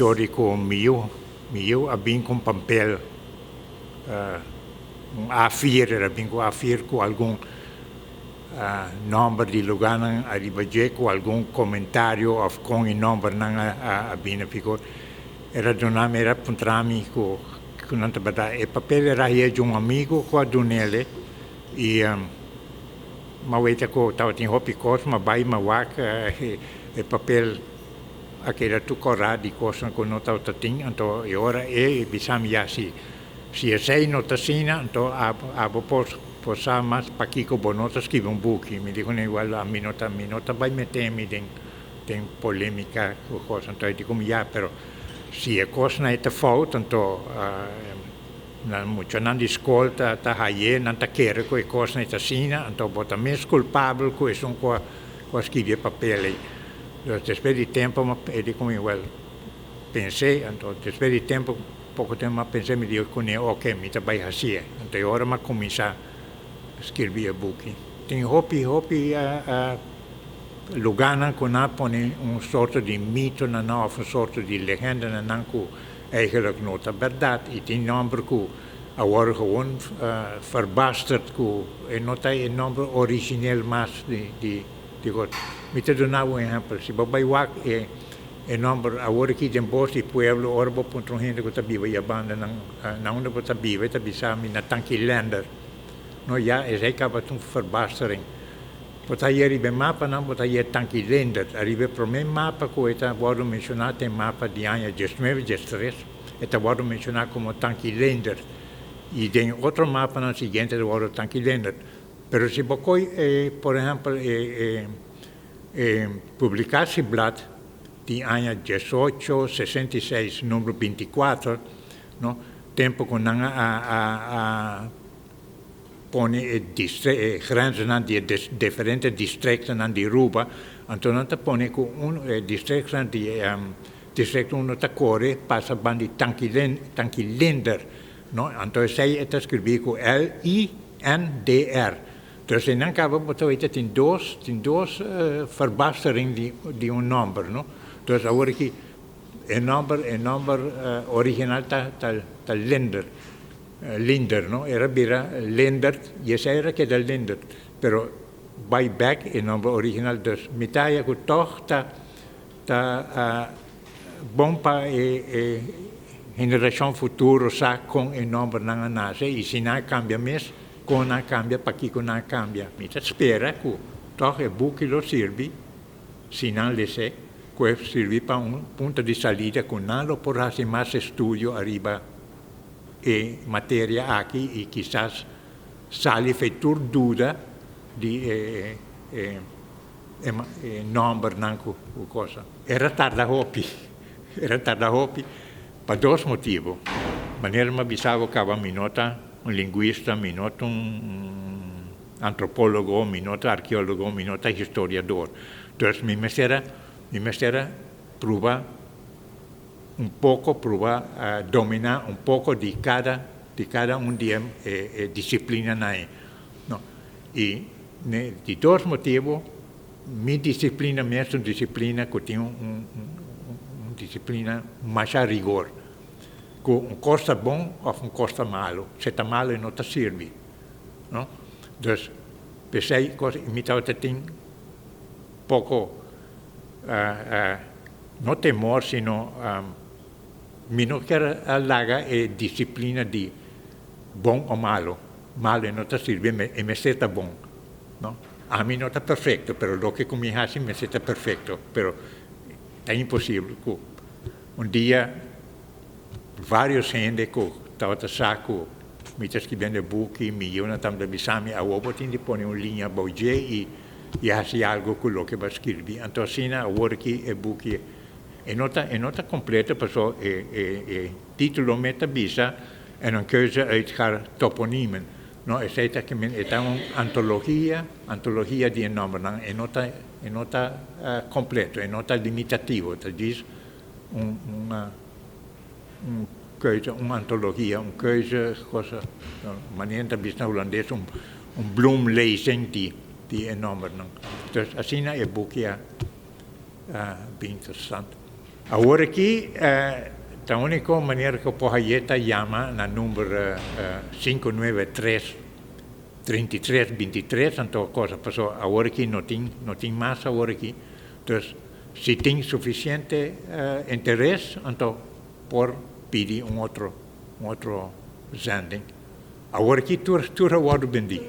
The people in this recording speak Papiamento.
dor di ku mi yu, mi yu a bin ku un papel, un A4, el a bin ku A4 ku algun nòmber di lugánan ariba dje ku algun komentario òf kon e nòmbernan a bini pikor. El a duna mi, el a puntra mi ku ku nan tabata. E papel era hia di un amigu ku a dun'el i m'a weta ku tabatin hopi kos, m'a bai m'a wak e papel a keda tur kòrá di kosnan ku no tabata tin. Anto e ora e bisa mi ya si Si esei no ta asina, anto abo por por sa mas pakiko bo no ta skibi un buki. Mi di kuné, Wèl, ami no ta mi no ta bai mete mi den den polémika ku kos. Anto e di ku mi, Ya, pero si e kosnan ei ta fout, anto nan muchanan di skol ta ta haye, nan ta kere ku e kosnan ei ta asina, anto bo ta mes kulpabel ku esun ku a ku a skibi e papel ei. Dus despues di tempu e di ku mi, Wèl, pens'é, anto despues di tempu. Poko tempu m'a pensa mi di kuné oke mi ta bai hasié. Anto e ora m'a kuminsá skirbi e buki. Tin hopi hopi lugánan ku nan a pone un sorto di mito na nan òf un sorto di legenda na nan ku eigenlik no ta bèrdat i tin nòmber ku a wòrdu gewoon verbasterd ku e no ta e nòmber originel mas di di kos. Mi ta duna bo un ehèmpel, si bo bai wak e. E nomber awor aki den bos di pueblo ora bo puntra un hende ku ta biba ya banda nan na unda bo ta biba e ta bisa mi na Tanki Lender. No ya esei kaba ta un verbastering. Bo ta haya riba e mapanan bo ta haya Tanki Lender. Ariba e prome mapa ku e ta wòrdu menshoná ta e mapa di aña diesnuebe diestres e ta wòrdu menshoná komo Tanki Lender i den otro mapanan siguiente ta wòrdu Tanki Lender. Pero si bo koi e por ehèmpel e E publicatieblad di aña 1866 numero 24, no, tempo cu nan a a pone e e grenzennan di e diferente districtonan di Aruba, anto nan ta pone cu un e districtonan di districto uno ta core pasa ban di Tankilinder, no, anto esey e ta scribi cu L-I-N-D-R. Dus e nan kaba bo ta weta tin dos, tin dos verbastering di di un nomber, no? Dus awor aki e nomber, e nomber original ta ta ta Linder, Linder, no? Era bira Lindert i esei era keda Lindert, pero bai bek e nomber original. Dus mi ta haya ku tòg ta ta bon pa e e generashon futuro sa kon e nombernan a nase i si nan a kambia mes. Kon nan a kambia? Pakiko nan a kambia? Mi ta spera ku tòg e buki lo sirbi, si nan les'é, ku e sirbi pa un punto di salida ku nan lo por hasi mas estudio ariba e materia aki i kisas sali fei tur duda di e e nòmbernan ku cosa. Era tarda hopi, era tarda hopi pa dos motibu. Manera mi a bisa bo kaba mi no ta un linguista, mi no ta un antropólogo, mi no ta arkeólogo, mi no ta historiador. Dus mi mester a, mi mester a pruba un poko, pruba dominá un poko di kada, di kada un di e e disiplinanan ei. No, i di dos motibu, mi disiplina mes ta un disiplina ku tin un un un disiplina masha rigor. Ku un kos ta bon òf un kos ta malu. Si ta malu e no ta sirbi, no. Dus p'esei kos mi tabata tin poko no temor sino mi no kier a laga e disiplina di bon o malu. Malu e no ta sirbi e mester ta bon, no. Ami no ta perfekto pero loke ku mi hasi mester ta perfekto pero ta imposibel ku Un dia varios hende ku tabata sa ku mi ta skibiendo e buki, mi yiunan tabata bisa mi, awor bo tin di pone un liña bou dje i i hasi algu ku loke bo a skirbi. Anto asina awor aki e buki e no ta e no ta kompleto paso e e e titulo me ta bisa En een keuze uit haar toponiemen. No, esei ta ke men e ta un antologia, antologia di e nòmbernan, e no ta e no ta kompleto, e no ta limitativo, ta djis un un un keuze, un antologia, un keuze, cosa, manera nan ta bisa na hulandes un un bloemlezing di di e nòmbernan. Dus asina e buki a a bin tot stand. Awor aki, e úniko manera ku por ta yama na number 593 33 23, anto kos, paso awor aki no tin mas awor aki. Anto, si tin sufisiente interes, anto por pidi un otro zending. Awor aki tur a wòrdu bendí.